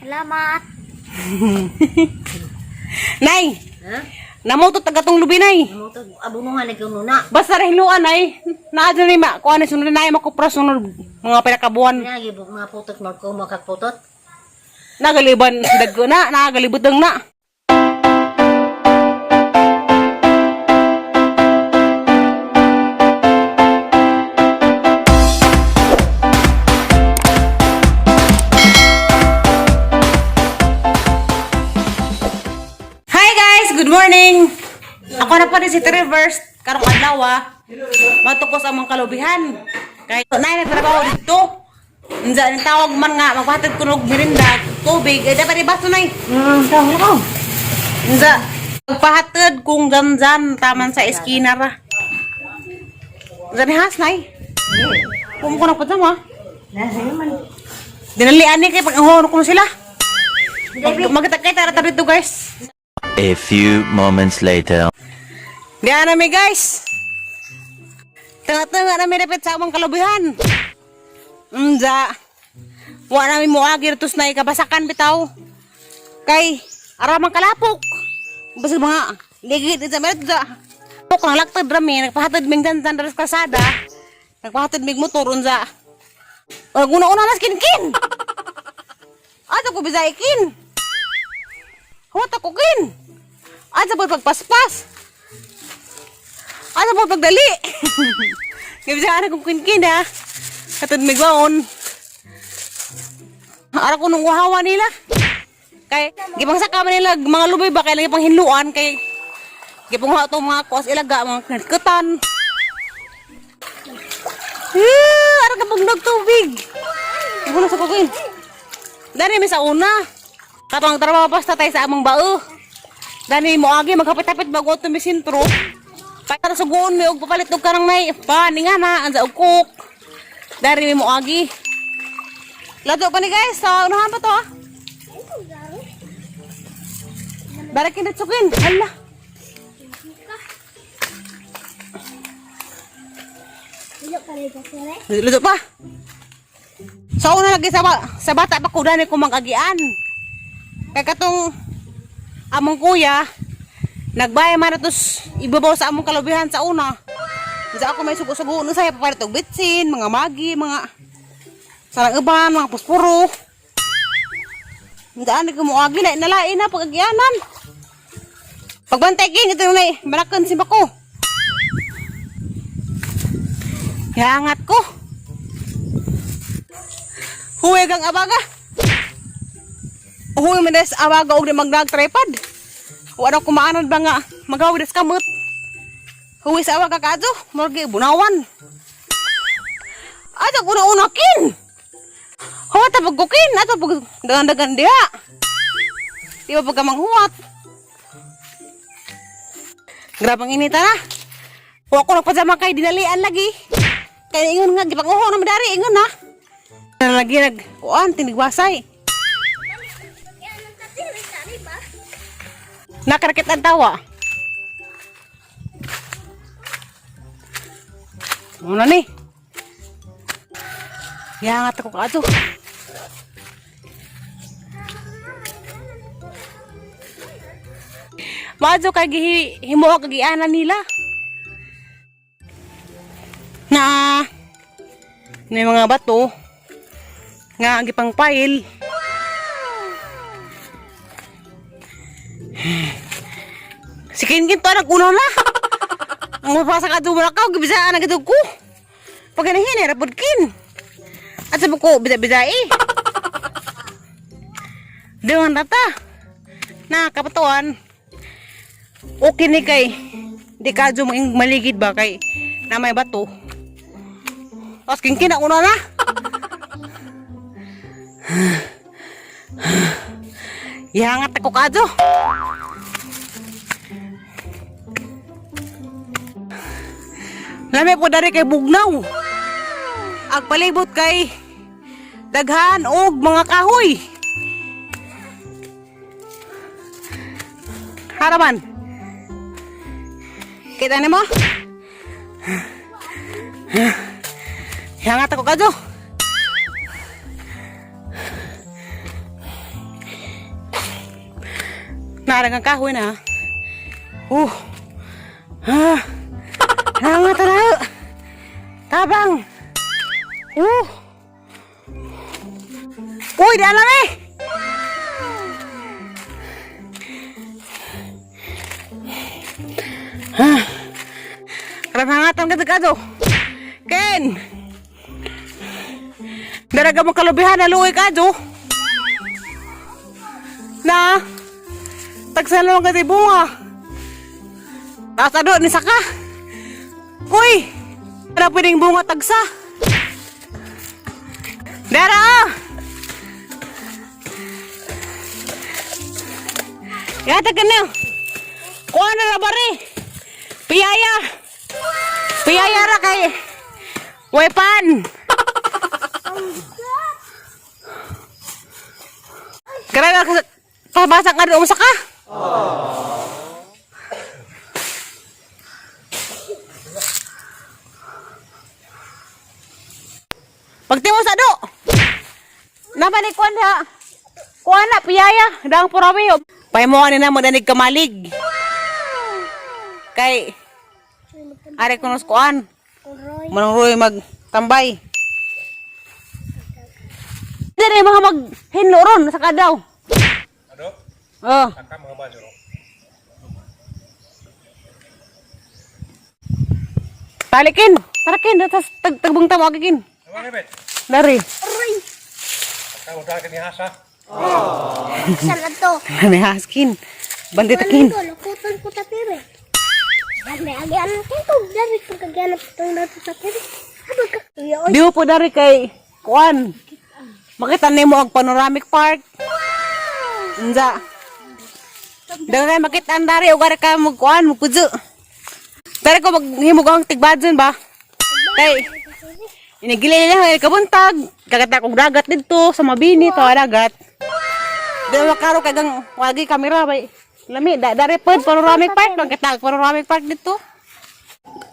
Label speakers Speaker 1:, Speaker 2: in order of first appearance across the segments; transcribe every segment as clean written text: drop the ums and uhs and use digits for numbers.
Speaker 1: Salamat.
Speaker 2: Nay,
Speaker 3: Ha?
Speaker 2: namo to taga tong lubi nay.
Speaker 3: Mo to abunuhan lagi kuno na.
Speaker 2: Basta rin hiluan ay. Naa dyan ni ma, kuha ni sunod na makupra sunod mga pinakabuan.
Speaker 3: Pinagi mga putot magko makagputot.
Speaker 2: Nagaliban dagko na, nagalibutang na. Hi guys, good morning. Ako na pa rin si Trevor karong adlaw ah. Matukos ang mga kalubihan. Kay nay nagtrabaho dito. Unsa ang tawag man nga magpahatid ko og merinda, tubig, eh dapat ibaso nay.
Speaker 3: Tawag ko.
Speaker 2: Unsa magpahatid kung ganzan taman sa eskina ra. Unsa ni has nay? Kung ko na pa ah.
Speaker 3: Nasa man.
Speaker 2: Dinalian ni kay pag ko sila. Magkita kay tara dito guys.
Speaker 4: A few moments later.
Speaker 2: Diyan na mi guys. Tanga-tanga na mi dapat sa among kalubihan. Unja. Wa na mi muagi tos na ikabasakan bitaw. Kay aramang kalapok. Basta mga ligid sa meron da. Pok lang laktad rami nagpahatid mig dandan dara sa kalsada. Nagpahatid mig motor unja. Ug una-una nas kinkin. Ato ko bisay kin. Huwat ako kin. Ato po pagpaspas. Ano po pagdali? Gabisa na kong kinkin ha. Katod may gwaon. Ara ko nung uhawa nila. Kay gipang saka man nila mga lubi ba kay lagi pang hinluan kay gipang to mga kuas ilaga mga kinkutan. Eh, ara ka pag tubig. Ibo na sa kukin. Dani mi sa una. Katong trabaho basta tayo sa among bao. Dani mo agi maghapit-hapit bago to mi sentro. Para suguon mi og papalit og kanang nay pani nga na ansa og cook. Dari mi mo agi. Lato pa ni guys, sa unahan pa to ah. Barakin na tsukin. Hala. Luto pa. Sa una lagi sa, sa bata pa ko dani ko magagian. Kay katong among kuya nagbaya man atos ibabaw sa among kalubihan sa una. Sa ako may sugo-sugo no saya papalit og bitsin, mga magi, mga sarang uban, mga puspuro. Daan ko mo agi na nalain na pagagianan. Pagbantay kin ito na balakan si bako. Yangat ko. Huwag ang abaga. Huwag man des abaga og di magdag tripod. Wala ko maanod ba nga magawi des kamot. Huwi sa abaga kadto, murag bunawan. Ato kuna una kin. Huwat ta pagkukin, ato pag dagan-dagan diha. Di ba pagka manghuwat. Grabe ang inita na. Wa ko nagpajama kay dinalian lagi. Kay ingon nga gipanguho na madari ingon na. Na lagi nag kuan tinigwasay. Nakarakit ang tawa. Muna ni. Yangat ako kato. Maadyo kay gihi himuha kagianan nila. Na may mga bato nga gipang pile. Si Kinkin to naguna na. Ang mapasa ka doon ka, gibisaan na gito ko. Pag ganihin, eh, rapod kin. At sabi ko, bida-bida eh. Dengan rata. Na, kapatuan. Okay ni kay, di ka dyan maligid ba kay, na may bato. Tapos Kinkin, una na. Yangat ako kadyo. Lami po dari kay bugnaw. Ang palibot kay daghan og mga kahoy. Haraman. Kita nimo? Hangat ako kadyo. Narang ang kahoy na. Ha. Nga tara. Tabang. Uy, di alam eh. Ha. Karabhangatan ka kado. Ken. Daraga mo kalubihan na luoy ka do. Na. Tagsalong ka di bunga. Taas ado ni saka. Uy! Wala pwedeng bunga tagsa. Dara! Ah! Yata ka na. Kuha na na bari. Piyaya. Piyaya ra kay. Wepan. Grabe ka. Pabasa ka doon sa ka. Pagtimo sa do. Naman ni kuan ha. Kuan na piyaya, dang purawi. Paymo ani na mo danig kamalig. Kay are kunos kuan. Manong Roy magtambay. Dere mga mag hinlo ron sa kadaw.
Speaker 1: Ano?
Speaker 2: Oh.
Speaker 1: Saka mga banyo.
Speaker 2: Talikin. Tarakin tas tag tagbang tamo agikin.
Speaker 1: Ano ba, Bet?
Speaker 2: Dari.
Speaker 1: Saka mo dahil kanihasa.
Speaker 5: Saan na to?
Speaker 2: Nahaskin. Banditakin.
Speaker 5: Ano, lakutan ko ta pere. May agian kito, dari ko kagyan itong nato sa pere. Habag ka. Uy,
Speaker 2: Di mo po dari kay kuan. Makita nimo ang panoramic park. Unsa? Daghan kay makita ang dari ug ari ka magkuan magkudyo. Dari ko maghimog ang tigbadson ba? Kay inigili nila kay kabuntag, kagata kog dagat didto sa Mabini to dagat. Di makaro kay gang wagi kamera bay. Lami da dari pod panoramic park makita ang panoramic park didto.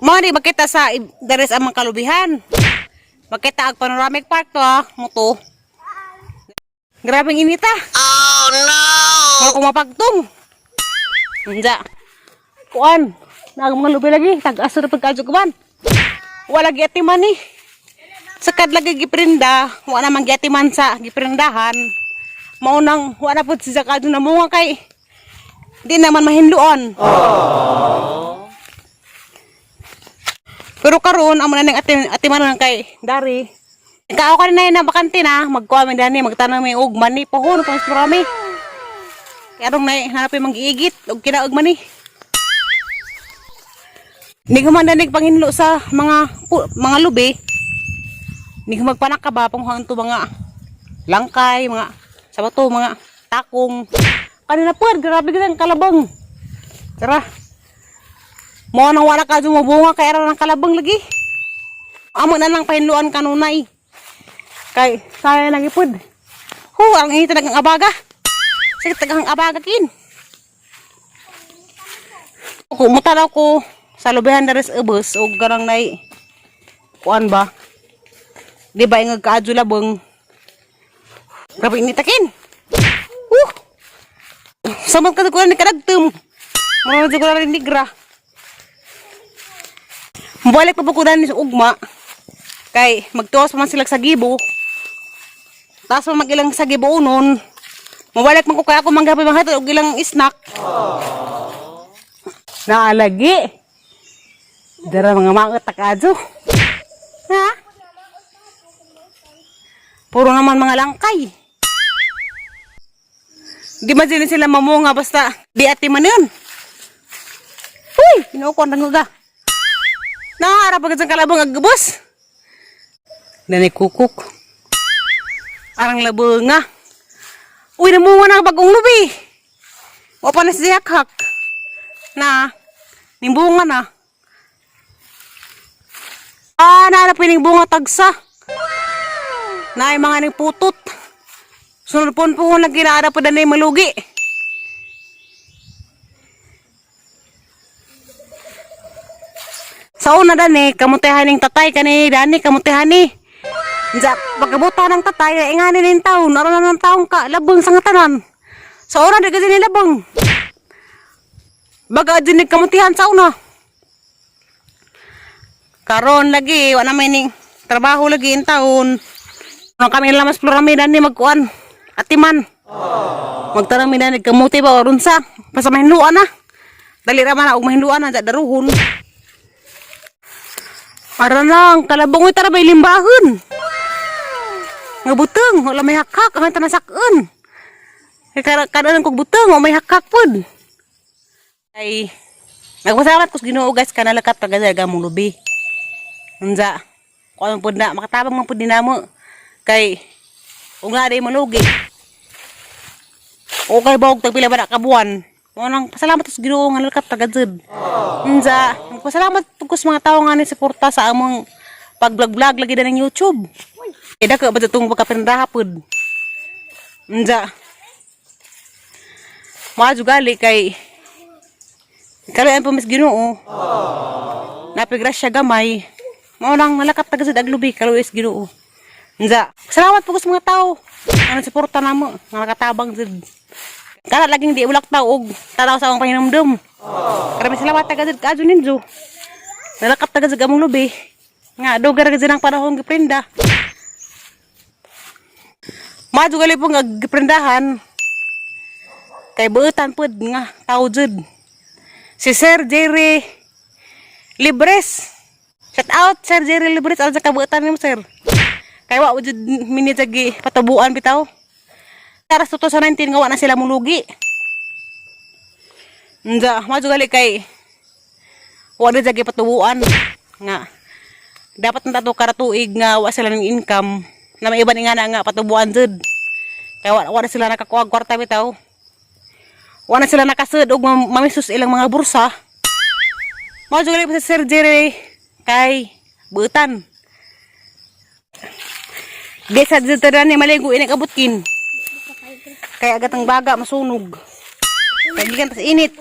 Speaker 2: Mao ni makita sa dari sa amang kalubihan. Makita ang panoramic park to ah, mo to. Grabeng inita. Oh no! Wala ko mapagtong. Unja. Kuan, nag mga lubi lagi, tag-aso na pagkadyo kuan. Wala giatiman ni. Sakad lagi giprinda, wala man giatiman sa giprindahan. Mao nang wala pud si Zakado na munga kay di naman mahinloon. Pero karon amo na ning ati atiman lang kay dari. Kao ka na na bakante na magkuha mi dani magtanong mi og mani pohon kung marami. Kaya arong nay hanapin manggiigit og kinaog mani. Ni man danig panginlo sa mga mga lubi. Ni magpanak ka ba panghuan to mga langkay, mga sabato, mga takong. Kanina po, grabe ka ang kalabang. Tara. Mo nang wala ka sumubunga kay ara ng kalabang lagi. Amo na lang pahinluan kanunay. Kay saya lagi pud. Hu, ang init talagang abaga. Sige tagang abaga kin. Kumuta ko sa lubihan na rin sa ubos o garang nay kuan ba? Di ba ingag kaadyo labong? Grabe initakin. Samot ka ko ni kadagtum. Mga ko rin nigra. Balik pa po ko dani sa ugma. Kay magtuwas pa man sila sa gibo. Taas pa mag ilang sa gibo nun. Mabalik man ko kaya ako manggabi mga og ilang snack. Naalagi. Dara mga mga takadyo. Ha? Puro naman mga langkay. Di man sila sila mamunga basta di ati man yun. Uy, kinukuha ang ga. Naharap agad sa kalabang agubos. Nanay kukuk. Arang labunga. Uy, namunga na ang bagong lubi. O pa na siya hak. Na, nimbunga na. Ah, nahanap pining bunga tagsa. Na ay mga ning putot. Sunod po po lang ginaara pa na malugi. Sa una dani, kamutehan ning tatay kani dani kamutehan ni. Unsa pagkabuta ng tatay ay ngani ning taon, naron na ng taon ka labong sa nga tanan. Sa una di kasi ni labong. Baga din kamutihan sa una. Karon lagi wa na may ning trabaho lagi in taon. Ano kami lamas pluramidan ni magkuan. Atiman. Magtarang mi na kamuti ba oron sa basta mahinluan na. Dali ra man og mahinluan na daruhon. Para nang kalabong tara bay limbahon. Nga buteng, wala may hakhak, ang tanasak-on. Kay kada kog buteng, wa may hakhak pod. Ay, nagpasalamat ko sa Ginoo, guys, kanalakat taga mong lubi. Unsa, kung anong pud na, makatabang man pud dinamo. Kay, kung nga di malugi. Okay ba og tagpila ba na ka buwan? Mo nang pasalamat sa Ginoo nga nalakat taga jud. Unsa, nagpasalamat pud ko sa mga tawo nga ni suporta sa among pag-vlog-vlog lagi na ng YouTube. Eh, dako ba itong pagkapindaha pud? Unsa. Maadyo gali kay kaluyan po mis Ginoo. Napigrasya gamay. Mao nang nalakap taga sa Daglubi kaluoy sa Ginoo. Unsa. Salamat po ko sa mga tao. Nga suporta namo, nga nakatabang jud. Kana laging di ulak tao og tanaw sa akong pahinumdum. Maraming salamat taga jud kaadyo ninyo. Nalakap taga jud among lubi. Nga dugar ra jud ang panahon giprinda. Maadyo gali po nga giprindahan. Kay buutan pud nga tao jud. Si Sir Jerry Libres. Shout out Sir Jerry Libres al sa kabuutan nimo, sir. Kay wa jud mini jagi patubuan bitaw. Taras 2019 nga wa na sila mulugi. Nja, maadyo gali kay wa na jagi patubuan nga dapat na tato karatuig nga wa sila ng income na may iban nga na nga patubuan jud. Kay wa na sila nakakuha og kwarta bitaw. Wa na sila nakasud og mamisus ilang mga bursa. Mao jud gali pa sa Sir Jerry kay buutan. Di sa dito na ni maligo inig abutkin. Kay agat ang baga masunog. Kay gikan tas init.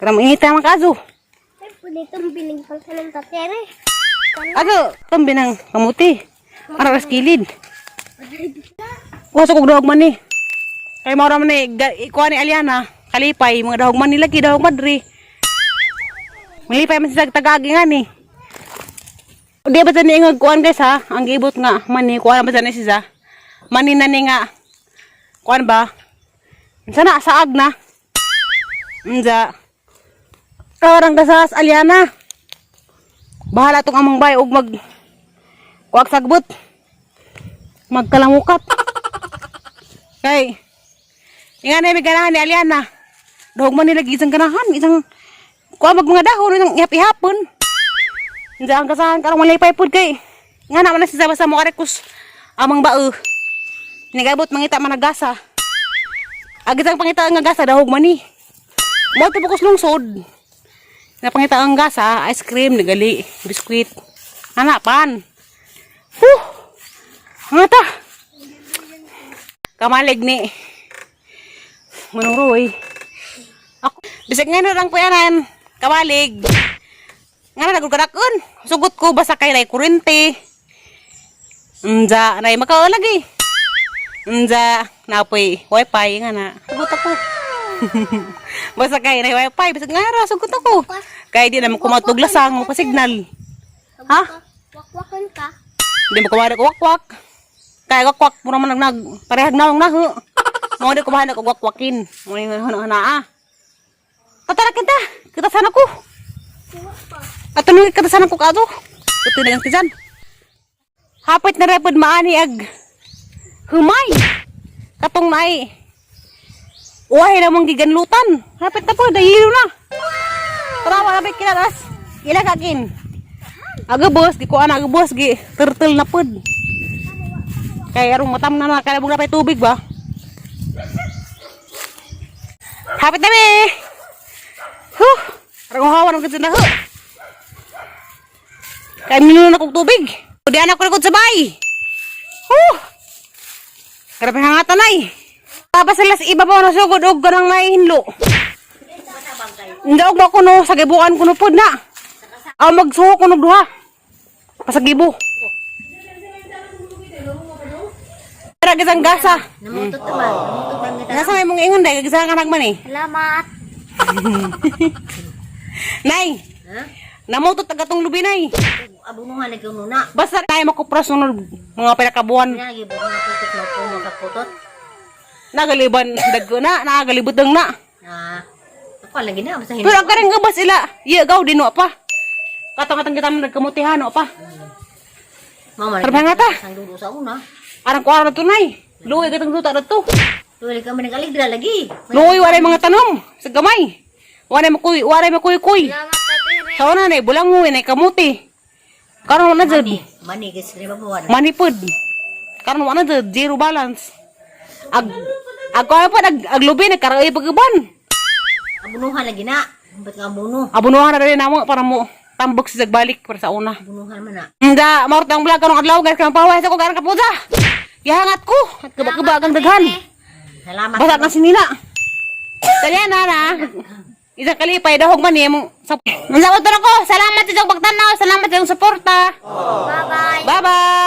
Speaker 2: Kaya mainit naman kaso.
Speaker 5: Ay, pwede itong binigyan sa ng tatere.
Speaker 2: Ago, tumbi ng kamuti. Para ras kilid. Kuha sa kog dahog man ni. Kay mao ra man ni ikuha ni Aliana, kalipay mga dahog man ni lagi dahog madre. Malipay man sa tagagi nga ni. Di ba ni nga kuan, guys, ha? Ang gibot nga mani kuan ba ni siya? Mani na ni nga kuan ba? Sana saag na. Unja. Karang gasas Aliana. Bahala tong amang bay og mag kuag sagbot. Magkalamukat. Kay nga na may ganahan ni Aliana. Dahog man nila isang ganahan, isang kuha mag mga dahon, isang ihap-ihapon. Hindi ang kasahan karong walay pa pud kay. Nga naman na siya basta mo kus amang bao. Nigabot mangita man nagasa. Agit ang pangita nga gasa dahog man ni. Mo to pukos lungsod. Napangita ang gasa, ice cream, nagali, biskwit. Ana pan. Huh. Nga ta. Kamalig ni. Manong Roy. Ako, bisag nga na lang puyanan. Kamalig. Nga na nagugaraon. Sugot ko basta kay nay kurente. Unja, nay makaon lagi. Unja, napoy wifi nga na. Sugot ako. Basta kay nay wifi, bisag nga ra sugot ako. Kay di na mo kumatog lasang mo pa signal. Ha?
Speaker 5: Wakwakan ka.
Speaker 2: Hindi mo kumara ko wakwak. Kaya wakwak mo naman nag parehag naong naho. Mo di kumahan ko wakwakin. Mo ni hana hana ah. Tatara kita. Kita sana ko. Ato nung kita sana ko kato. Ito na lang tiyan. Hapit na repod maani ag humay. Katong naay. Uwahe na mong giganlutan. Hapit na po, dahilo na. Tara, wala ba kinaras? Ila kakin. Aga boss, gi kuan aga boss gi turtle na pud. Kay arong matam na na kaya na pay tubig ba. Hapit na mi. Huh. Arong hawa ng na ho. Kay minuno na kog tubig. Di anak ko likod sa bay. Huh. Grabe hangatan ay. Tapos sila sa iba pa nasugod og ganang nahinlo. Ndaog ba ko no sa gibuan ko no pud na. Aw magsuho ko nog duha. Pasagibo. Tara gisang gasa.
Speaker 3: Namutot naman. Namutot man nga
Speaker 2: Nasa may mong ingon dai gisang kanag man eh.
Speaker 5: Salamat.
Speaker 2: Nay,
Speaker 3: Ha?
Speaker 2: namoto taga tong lubi, nay.
Speaker 3: Abunuhan lagi nuna.
Speaker 2: Basta tayo makupras ng mga pinakabuan.
Speaker 3: Pinagi mga putot magkumo kag putot.
Speaker 2: Nagaliban dagko na, nagalibot na.
Speaker 3: Ah. Ako lagi na basta
Speaker 2: Pero ang karang gabas ila, iya gaw din pa. Katang-katang kita man nagkamutihan pa.
Speaker 3: Mama
Speaker 2: Trabaho nga ta.
Speaker 3: Sang dudo sa una.
Speaker 2: Arang kuara na to, nay. Luoy katong luta na to.
Speaker 3: Tuloy kami nag-aligra lagi.
Speaker 2: Luoy waray mga tanom sa gamay. Waray makuy, waray makuy-kuy. Sa una nay bulangoy nay kamuti. Karon na jud.
Speaker 3: Mani guys, di ba buwan?
Speaker 2: Manipod. Karon wala na jud zero balance. Ag ag kuha pa nag aglubi nagkaroy pag-uban.
Speaker 3: Abunuhan lagi na. Ba't ka abuno?
Speaker 2: Abunuhan na rin namo para mo tambok sa balik para sa una.
Speaker 3: Abunuhan man na.
Speaker 2: Hindi, maurot ang vlog karong adlaw guys, kang pawas ako karong kapusa. Gihangat ko at kabag-kabag ang daghan.
Speaker 3: Salamat.
Speaker 2: Basta na sinina. Tanya na na. Isang kalipay dahog man eh mo. Sa Nasa ko. Salamat sa inyong pagtanaw, salamat sa inyong suporta.
Speaker 5: Bye-bye.
Speaker 2: Bye-bye.